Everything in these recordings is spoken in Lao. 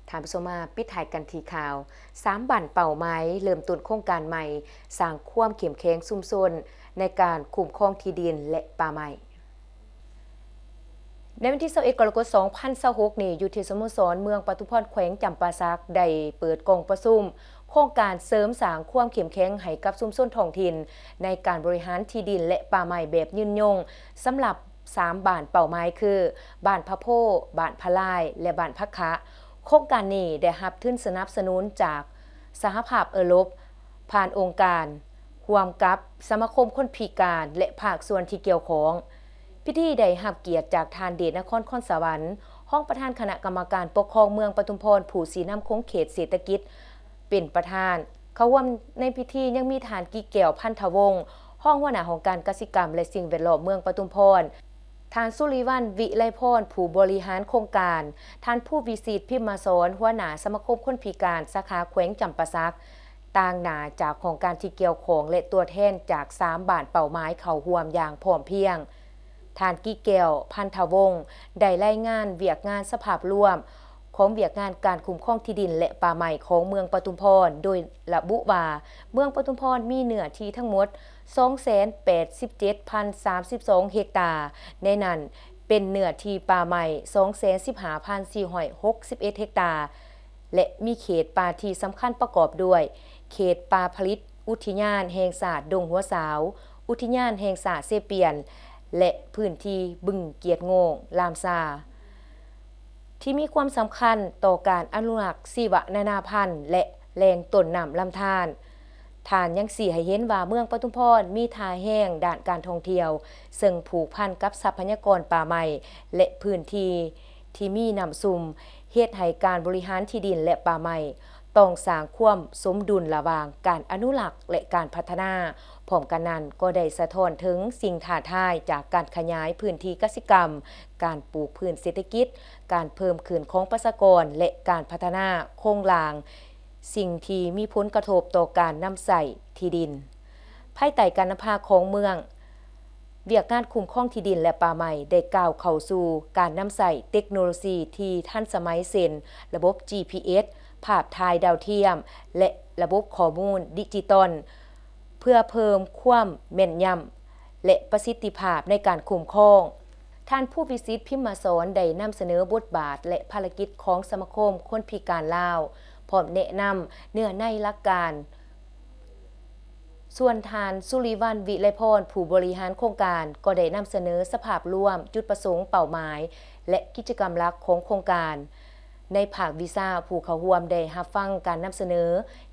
ທ່ານຜູ້ຊົມມາ ປິດທ້າຍກັນທີ່ຂ່າວ ສາມບ້ານເປົ້າໝາຍ ເລີ່ມຕົ້ນໂຄງການໃໝ່ ສ້າງຄວາມເຂັ້ມແຂງຊຸມຊົນໃນການຄຸ້ມຄອງທີ່ດິນ ແລະ ປ່າໄມ້. ໃນວັນທີຊາວເອັດ ກໍລະກົດ ສອງພັນຊາວຫົກນີ້ ຢູ່ທີ່ສະໂມສອນເມືອງປະທຸມພອນ ແຂວງຈຳປາສັກ ໄດ້ເປີດກອງປະຊຸມໂຄງການເສີມສ້າງຄວາມເຂັ້ມແຂງໃຫ້ກັບຊຸມຊົນທ້ອງຖິ່ນ ໃນການບໍລິຫານທີ່ດິນ ແລະ ປ່າໄມ້ແບບຍືນຍົງ ສຳລັບ ສາມບ້ານເປົ້າໝາຍຄື ບ້ານພະໂພ, ບ້ານພະລາຍ ແລະ ບ້ານພະຂະ. ໂຄງການນີ້ໄດ້ຮັບທຶນສະໜັບສະໜູນຈາກສະຫະພາບເອີຣົບ ຜ່ານອົງການຮ່ວມກັບສະມາຄົມຄົນພິການ ແລະ ພາກສ່ວນທີ່ກ່ຽວຂ້ອງ. ພິທີໄດ້ຮັບກຽດຈາກທ່ານ ເດດນະຄອນ ຄອນສະຫວັນ ຮອງປະທານຄະນະກຳມະການປົກຄອງເມືອງປະທຸມພອນ ຜູ້ຊີ້ນຳຂົງເຂດເສດຖະກິດ ເປັນປະທານ. ເຂົ້າຮ່ວມໃນພິທີຍັງມີທ່ານ ກິແກ້ວ ພັນທະວົງ ຮອງຫົວໜ້າຫ້ອງການກະສິກຳ ແລະ ສິ່ງແວດລ້ອມເມືອງປະທຸມພອນ, ທ່ານ ສຸລິວັນ ວິໄລພອນ ຜູ້ບໍລິຫານໂຄງການ, ທ່ານ ພູວິສິດ ພິມມະສອນ ຫົວໜ້າສະມາຄົມຄົນພິການສາຂາແຂວງຈຳປາສັກ, ຕາງໜ້າຈາກຫ້ອງການທີ່ກ່ຽວຂ້ອງ ແລະ ຕົວແທນຈາກສາມບ້ານເປົ້າໝາຍເຂົ້າຮ່ວມຢ່າງພ້ອມພຽງ. ທ່ານ ກິແກ້ວ ພັນທະວົງ ໄດ້ລາຍງານວຽກງານສະພາບລວມຂອງວຽກງານການຄຸ້ມຄອງທີ່ດິນ ແລະ ປ່າໄມ້ຂອງເມືອງປະທຸມພອນ ໂດຍລະບຸວ່າ ເມືອງປະທຸມພອນມີເນື້ອທີ່ທັງໝົດ ສອງແສນແປດສິບເຈັດພັນສາມສິບສອງເຮັກຕາ, ໃນນັ້ນເປັນເນື້ອທີ່ປ່າໄມ້ ສອງແສນສິບຫ້າພັນສີ່ຮ້ອຍຫົກສິບເອັດເຮັກຕາ ແລະ ມີເຂດປ່າທີ່ສຳຄັນປະກອບດ້ວຍ ເຂດປ່າຜະລິດ ອຸທິຍານແຫ່ງຊາດດົງຫົວສາວ, ອຸທິຍານແຫ່ງຊາດເຊປຽນ ແລະ ພື້ນທີ່ບຶງກຽດໂງ່ງ, ລາມຊາ ທີ່ມີຄວາມສຳຄັນຕໍ່ການອະນຸລັກຊີວະນານາພັນ ແລະ ແຫຼ່ງຕົ້ນນ້ຳລຳທານ. ທ່ານຍັງຊີ້ໃຫ້ເຫັນວ່າເມືອງປະທຸມພອນມີທ່າແຮງດ້ານການທ່ອງທ່ຽວ ເຊິ່ງຜູກພັນກັບຊັບພະຍາກອນປ່າໄມ້ ແລະ ພື້ນທີ່ທີ່ມີນ້ຳຊຸ່ມ, ເຮັດໃຫ້ການບໍລິຫານທີ່ດິນ ແລະ ປ່າໄມ້ ຕ້ອງສ້າງຄວາມສົມດຸນລະຫວ່າງການອະນຸລັກ ແລະ ການພັດທະນາ. ພ້ອມກັນນັ້ນກໍໄດ້ສະທ້ອນເຖິງສິ່ງທ້າທາຍຈາກການຂະຫຍາຍພື້ນທີ່ກະສິກຳ, ການປູກພືນເສດຖະກິດ, ການເພີ່ມຂຶ້ນຂອງປະຊາກອນ ແລະ ການພັດທະນາໂຄງລ່າງ, ສິ່ງທີ່ມີຜົນກະທົບຕໍ່ການນຳໃຊ້ທີ່ດິນ. ພາຍໃຕ້ການນຳພາຂອງເມືອງ, ວຽກງານຄຸ້ມຄອງທີ່ດິນ ແລະ ປ່າໄມ້ໄດ້ກ້າວເຂົ້າສູ່ການນຳໃຊ້ເຕັກໂນໂລຊີທີ່ທັນສະໄໝ ເຊັ່ນ ລະບົບ ຈີພີເອັສ, ພາບຖ່າຍດາວທຽມ ແລະ ລະບົບຂໍ້ມູນດິຈິຕອນ ເພື່ອເພີ່ມຄວາມແມ່ນຍຳ ແລະ ປະສິດທິພາບໃນການຄຸ້ມຄອງ. ທ່ານ ພູວິສິດ ພິມມະສອນ ໄດ້ນຳສະເໜີບົດບາດ ແລະ ພາລະກິດຂອງສະມາຄົມຄົນພິການລາວ, ພ້ອມແນະນຳເນື້ອໃນຫຼັກການ. ສ່ວນທ່ານ ສຸລິວັນ ວິໄລພອນ ຜູ້ບໍລິຫານໂຄງການ ກໍໄດ້ນຳສະເໜີສະພາບລວມ, ຈຸດປະສົງ, ເປົ້າໝາຍ ແລະ ກິດຈະກຳຫຼັກຂອງໂຄງການ. ໃນພາກວິຊາ, ຜູ້ເຂົ້າຮ່ວມໄດ້ຮັບຟັງການນຳສະເໜີ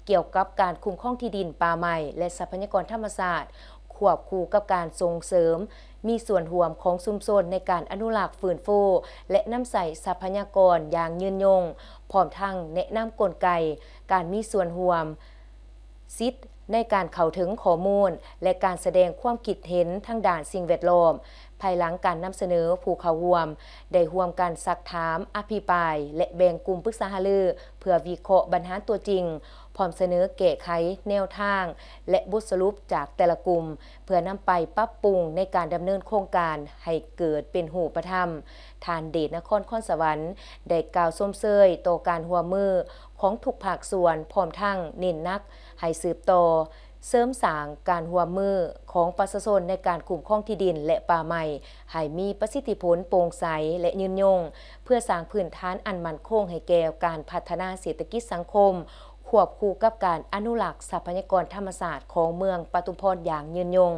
ກ່ຽວກັບການຄຸ້ມຄອງທີ່ດິນ, ປ່າໄມ້ ແລະ ຊັບພະຍາກອນທຳມະຊາດ, ຄວບຄູ່ກັບການສົ່ງເສີມມີສ່ວນຮ່ວມຂອງຊຸມຊົນໃນການອະນຸລັກ, ຟື້ນຟູ ແລະ ນຳໃຊ້ຊັບພະຍາກອນຢ່າງຍືນຍົງ, ພ້ອມທັງແນະນຳກົນໄກການມີສ່ວນຮ່ວມ, ສິດໃນການເຂົ້າເຖິງຂໍ້ມູນ ແລະ ການສະແດງຄວາມຄິດເຫັນທາງດ້ານສິ່ງແວດລ້ອມ. ພາຍຫຼັງການນຳສະເໜີ, ຜູ້ເຂົ້າຮ່ວມໄດ້ຮ່ວມກັນຊັກຖາມ, ອະພິປາຍ ແລະ ແບ່ງກຸ່ມປຶກສາຫາລື ເພື່ອວິເຄາະບັນຫາຕົວຈິງ, ພ້ອມສະເໜີແກ້ໄຂແນວທາງ ແລະ ບົດສະຫຼຸບຈາກແຕ່ລະກຸ່ມ ເພື່ອນຳໄປປັບປຸງໃນການດຳເນີນໂຄງການໃຫ້ເກີດເປັນຮູບປະທຳ. ທ່ານ ເດດນະຄອນ ຄອນສະຫວັນ ໄດ້ກ່າວຊົມເຊີຍຕໍ່ການຮ່ວມມືຂອງທຸກພາກສ່ວນ, ພ້ອມທັງເນັ້ນໜັກໃຫ້ສືບຕໍ່ເສີມສ້າງການຮ່ວມມືຂອງປະຊາຊົນໃນການຄຸ້ມຄອງທີ່ດິນ ແລະ ປ່າໄມ້ ໃຫ້ມີປະສິດທິຜົນ, ໂປ່ງໃສ ແລະ ຍືນຍົງ, ເພື່ອສ້າງພື້ນຖານອັນໝັ້ນຄົງໃຫ້ແກ່ການພັດທະນາເສດຖະກິດສັງຄົມ, ຄວບຄູ່ກັບການອະນຸລັກຊັບພະຍາກອນທຳມະຊາດຂອງເມືອງປະທຸມພອນຢ່າງຍືນຍົງ.